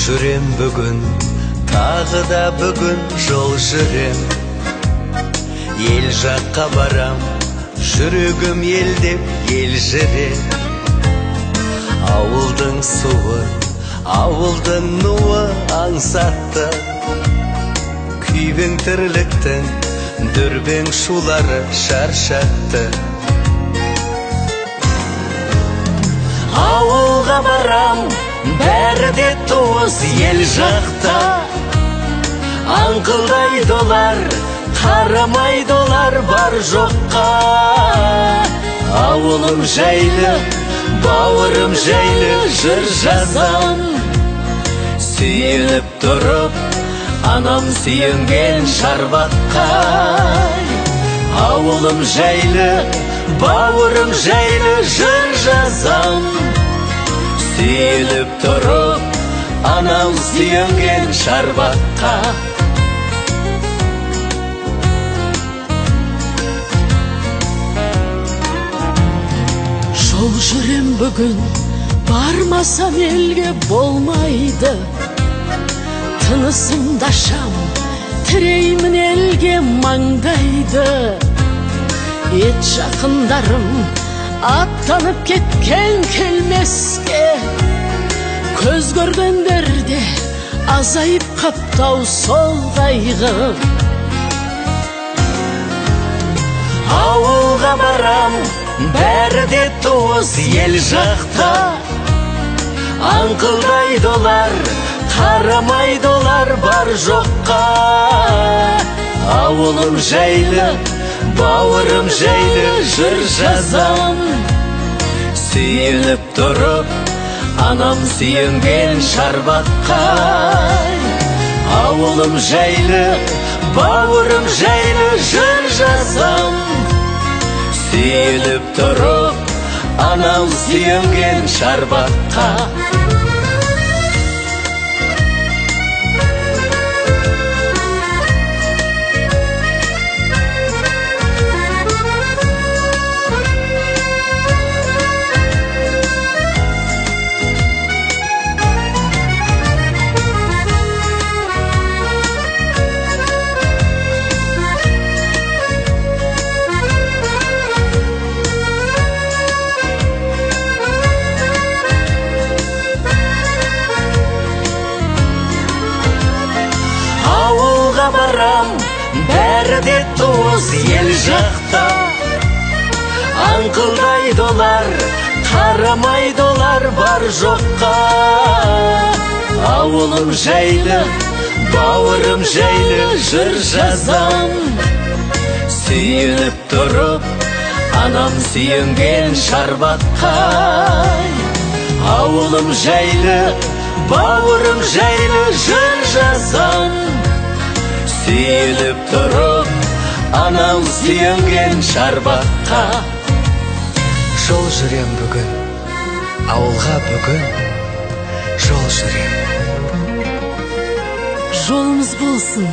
Жүрем бүгін, тағы да бүгін жол жүрем. Ел жаққа барам, жүрегім елдеп елжіреп. Ауылдың суы, ауылдың нуы аңсатты. Күйбең тірліктің дүрбең шулары шаршатты. Ауылға барам, бәрі де туыс ел жақта. Аңқылдайды олар, қарамайды олар бар жоққа. Ауылым жайлы, бауырым жайлы жыр жазам. Сүйеніп тұрып, анам сүйенген шарбаққа. Ауылым жайлы, бауырым жайлы жыр жазам. Сүйеніп тұрып, анам сүйенген шарбаққа. Жол жүрем бүгін, бармасам елге болмайды. Тынысымды ашам, тіреймін елге маңдайды. Ет жақындарым аттанып кеткен келмеске. Көз көргендерде азайып қаптау сол қайғы. Ауылға барам, бәрі де туыс ел жақта. Аңқылдайды олар, қарамайды олар бар жоққа. Ауылым жайлы, бауырым жайлы жыр жазам. Сүйеніп тұрып, анам сүйенген шарбаққа. Ауылым жайлы, бауырым жайлы жыр жазам. Сүйеніп тұрып, анам сүйенген шарбаққа. Барам, бәрі де туыс ел жақта. Аңқылдайды олар, қарамайды олар бар жоққа. Ауылым жайлы, бауырым жайлы жыр жазам. Сүйеніп тұрып, анам сүйенген шарбаққа. Ауылым жайлы, бауырым жайлы жыр жазам. Сүйеніп тұрып, анам сүйенген шарбаққа. Жол жүрем бүгін, ауылға бүгін жол жүрем. Жолымыз болсын,